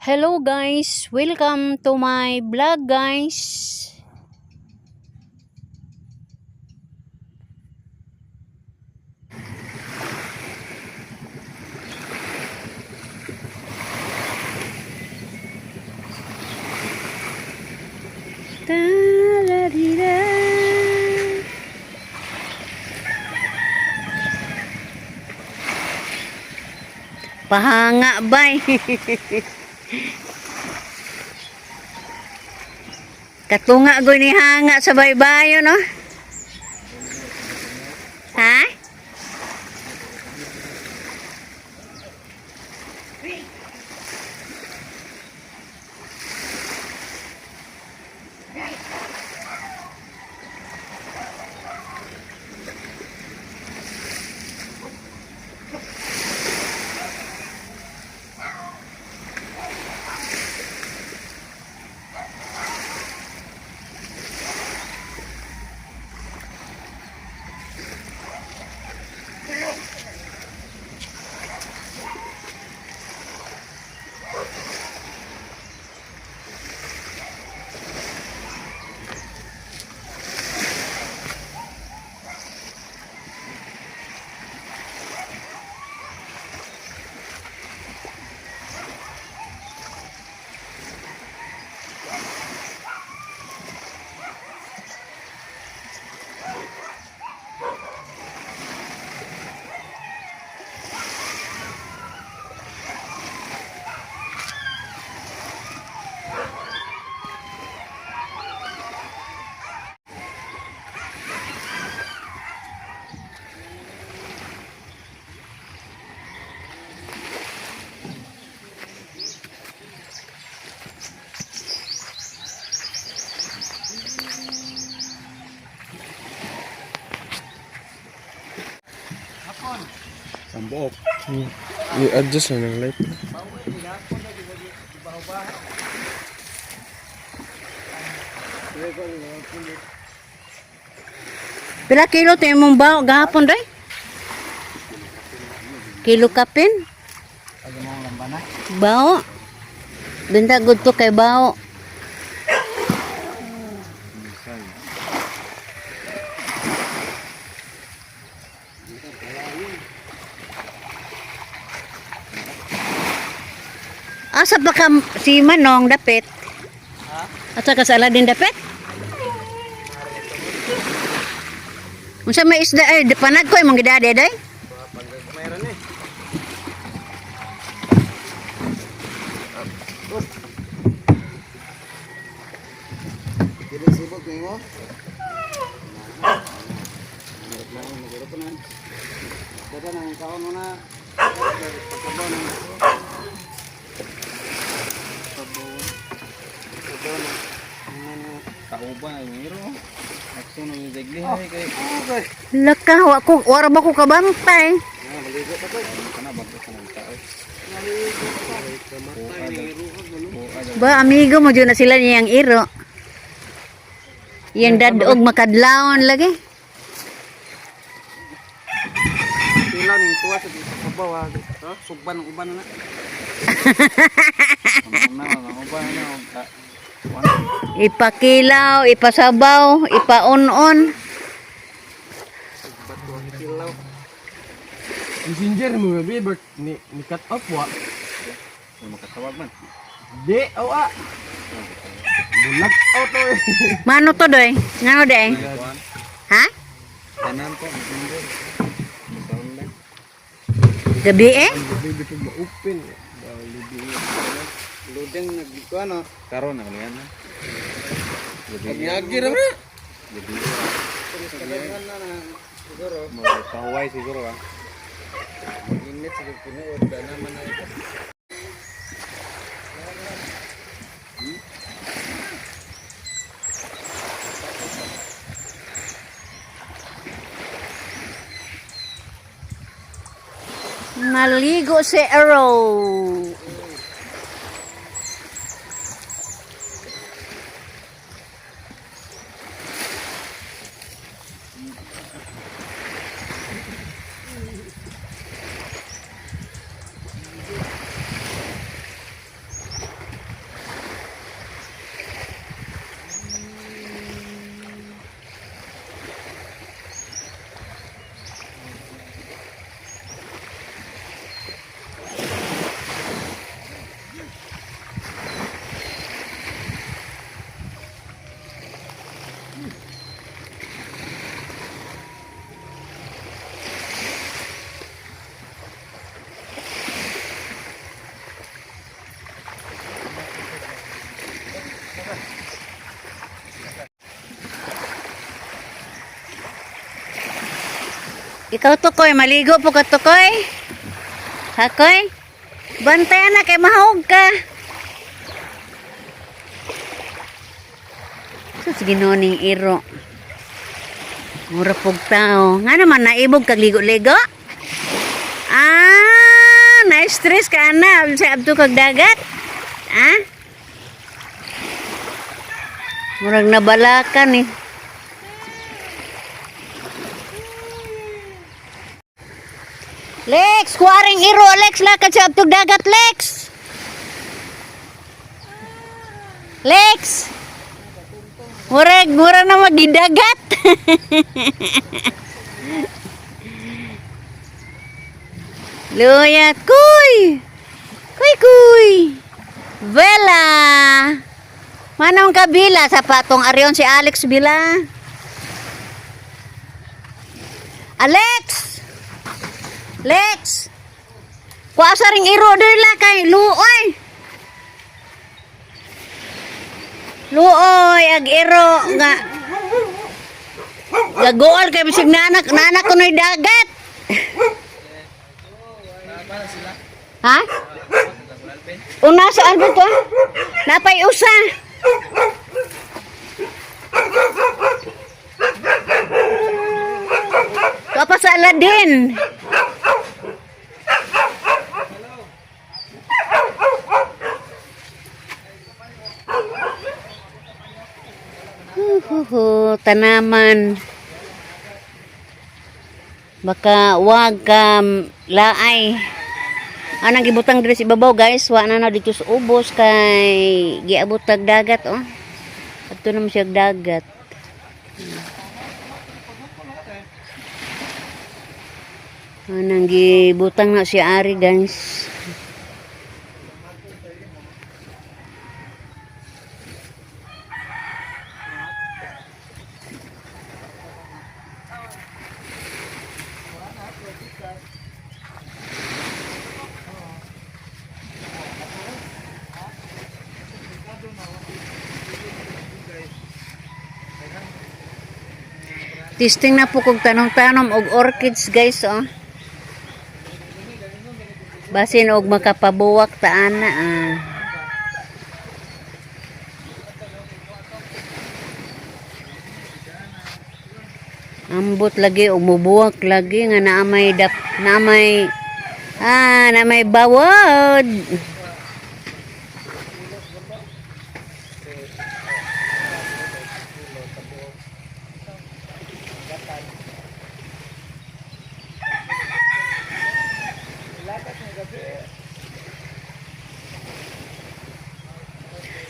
Hello guys, welcome to my vlog, guys. Ta-la-di-da. Pahanga bay. Katunga ko ni hanga sa baybayo, no? Ha? Sambuok. I-adjust na ng light. Pila kilo tayo mong bao gahapon day? Kilo kapin? Bao. Benta good to kay bao. Asa pa ka si Manong dapit? Asa ka sa Aladdin dapit? Unsa may isda ay panag ko imong gidade day? Dili sibog nimo. Kada nang kaon mo na. Pagkabaw ng Pagkabaw ng Kauban ay ngiro. Akso na yung degli hay kay. Laka wa ko wara ba ko kabantay? Kana ba ka ng tao? Ba amigo mo jud na sila niyang iro. Iyang dadog makadlawon lagi. Pilaw ning tuwa sa pagkabaw ha. Sugban ang uban na. Na na uban na og ka. Ipakilaw, ipasabaw, ipaon-on. Sugbat tuwa kilaw. Messenger mo gabi, but ni cut off wa. Ay makatawag man. Di, aw ah. Bulag out to eh. Mano to doy? Ngano day? Kuan. Ha? Tanan ko messenger. Sound lang. Gabi eh? Gabi di pa ma-open. Ludeng nagkuan no. Karon na kalian na. Gabi. Yagi ra na. Gabi. Kadaghan na na siguro. Mo pahuway siguro ah. Init siguro tinuod ba naman na ito. Maligo si Arrow. Ikaw tukoy, maligo po ka, tukoy. Hakoy? Bantayan na kay mahog ka. Sus, Ginoo ning iro. Mura pug tao. Nga naman naibog kag ligo-ligo? Ah, na-stress ka na sa abto kag dagat. Ah? Murag nabalakan eh. Lex, kuwaring iro, Lex, lakad sa abtog dagat, Lex. Lex. Murag, mura na magidagat. Luya, kuy. Kuy, kuy. Vela. Manong kabila sa patong arion si Alex Bila. Alex! Lex! Kuha sa ring iro dili kay luoy. Luoy ag iro nga gagool kay bisig nanak nanak kunoy dagat. Ha? Una sa Albert to? Napay usa. Kapa sa Aladdin. Huhuhu, tanaman. Baka wag ka laay. Anang gibutang diri sa ibabaw, guys, wa na na dito sa ubos kay giabot tag dagat oh. Adto naman siya dagat. Anang gibutang na si Ari, guys. Testing na po kog tanom-tanom og orchids, guys, oh. Basin og makapabuwak ta ana ah. Ambot lagi og mubuwak lagi nga naa may dap naa may ah naa may bawod.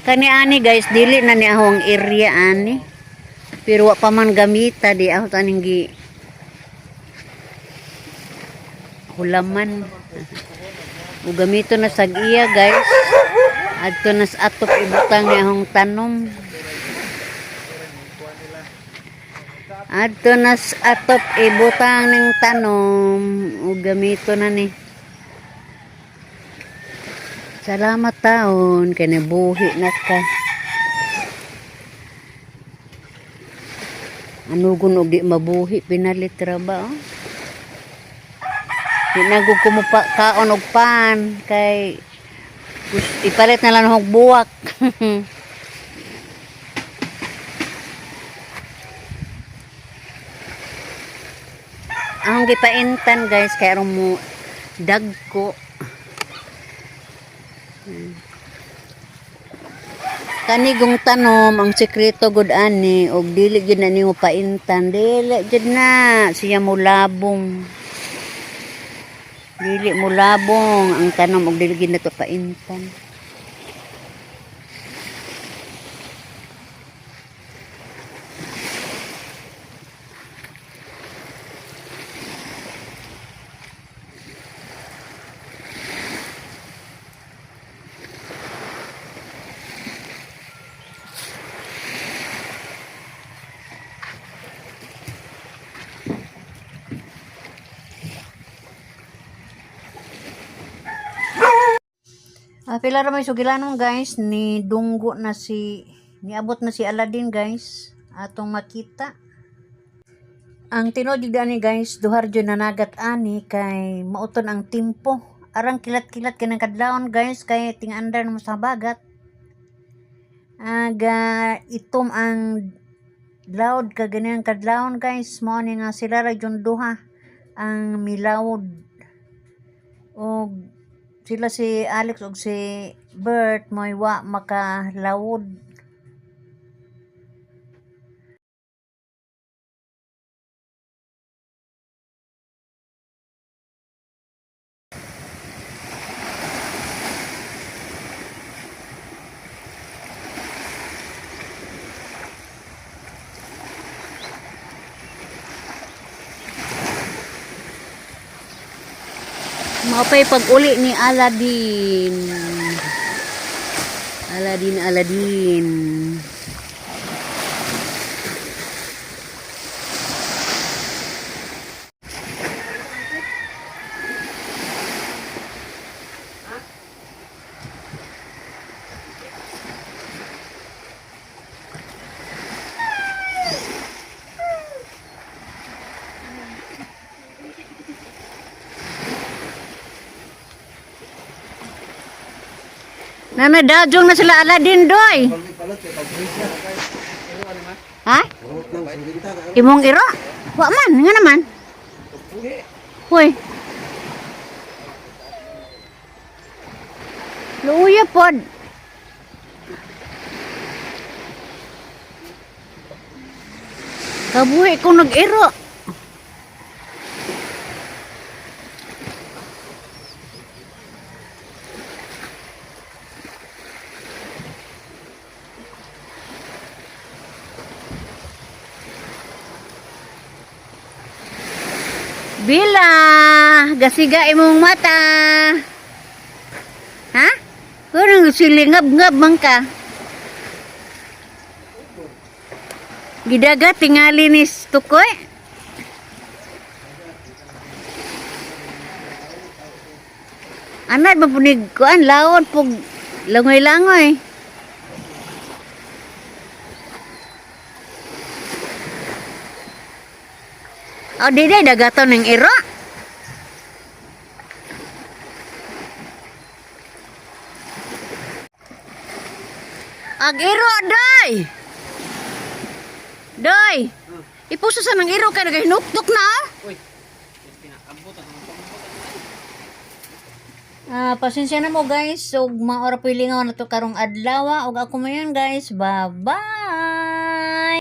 Kani ani, guys, dili na ni ahong area ani. Pero wa pa man gamita di aho taning gi hulaman. O gamito na sag iya, guys. Adto na sa atop ibutang ni ahong tanom. Adto na sa atop ibutang ning tanom o gamito na ni. Salamat taon kay nabuhi na ka. Anugon og di mabuhi pinalit ra ba oh? Di na gud ko mo kaon og pan kay ipalit na lang og buwak. Ang gipaintan, guys, kay aron mo dagko. Kanigong tanom ang sekreto gud ani og dili gyud na nimo paintan, dili gyud na siya mo labong, dili mo labong ang tanom og dili gyud na to paintan. Ah, pila ra may sugilanon, guys, ni dunggo na si niabot na si Aladdin, guys, atong makita. Ang tinuod jud ani guys, duhar jud nanagat ani kay mauton ang timpo. Arang kilat-kilat kanang kadlawon guys kay ting-andar mo sa bagat. Aga itom ang loud ka ganyan kadlawon guys, mao ni nga sila ra jud duha ang milawod. Og sila si Alex og si Bert mo'y wa makalawod. Maupay pag-uli ni Aladdin. Aladdin, Aladdin. Nana, dajong na sila Aladdin, doy. Ha? Imong iro? Wa man, nga naman. Hoy. Luya pod. Kabuhi ko nag-iro. Bila, gasiga imong mata. Ha? Kurang silingab-ngab man ka. Gidaga tingali ni tukoy. Anad mapunig kuan laon pug langoy-langoy. Oh, di day dagaton ng iro. Ag iro, day! Day! Ipuso sa ng iro kay nagahinuktok na. Ah. Uy. Pinaabot ang pambutan. Ah, pasensya na mo guys. So, maora po ilingaw na to karong adlaw. Ug ako mayon guys. Bye-bye.